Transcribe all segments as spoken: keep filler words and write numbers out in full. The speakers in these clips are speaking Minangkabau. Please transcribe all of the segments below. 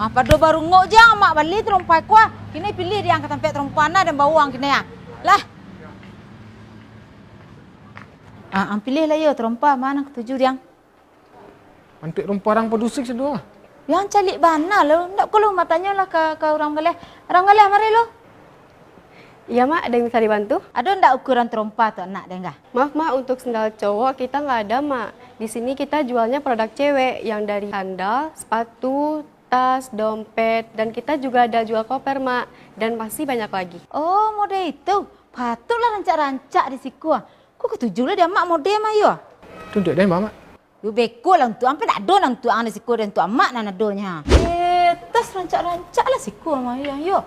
Ah, pado barungok jang, Mak bali tarompa ko ah. Kini piliah diang ka tampek tarompa nah, den bawa ang kini ah. Lah. Ah, ang piliah lah yo, tarompa ma nan katuju diang. Antuak tarompa urang padusi sado ah. Yang caliak bana lo, ndak ko lo matanyo lah ka, ka urang galeh. Urang galeh, mari lo. Iya, Mak, ada yang bisa dibantu? Ado ndak ukuran tarompa tu anak den kah? Maaf, Mak, untuk sendal cowok kita nggak ada, Mak. Di sini kita jualnya produk cewek, yang dari sandal, sepatu, tas, dompet, dan kita juga ada jual koper, Mak, dan masih banyak lagi. Oh, model itu. Patutlah rancak-rancak di siko ah. Ko katuju lah di amak model mah yo. Tu untuak den, Mak. Yo beko lah untuak ang, pai ndak ado nan untuak ang di siko, den, untuak amak nan adonyo. Eh, tas rancak-rancak lah siko mah yo, yo.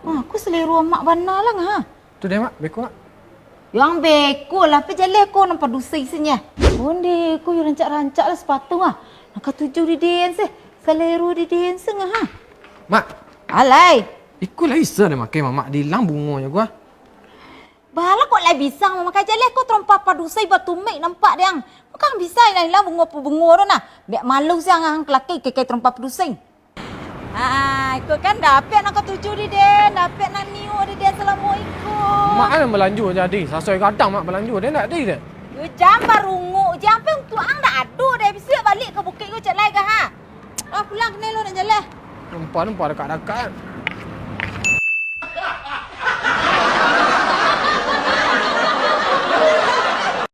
Ah, ko salero amak bana lah ngah. Tu den, Mak, beko, Mak. Yo ang beko lah, pai jaleh ko nan padusi se nyo. Onde ko yo rancak-rancak lah sapatu ah. Nan katuju di den se, salero di den se ngah. Mak. Alai. Iko lah bisa den makai, Mak, diilang bungonyo ko ah. Baa lah kok lai bisa mamakai, jaleh ko tarompa padusi batumek nampak dek ang. Bukan bisa ilang-ilang bungo pabungo tu nah. Biak malu se ang, ang ka laki kekai tarompa padusi. Ah, iko kan dapek nan katuju di den, dapek nan niyo di den salamo iko. Mak kan balanjo jadi, sasoi gadang Mak balanjo, den ndak ado den. Yo jan barungok, jan pai untuak ang ndak ado den, bisuak baliak ka bukik ko cek lai ka ha. Ah, pulang kini lo nak jaleh. Nampak-nampak dakak-dakak.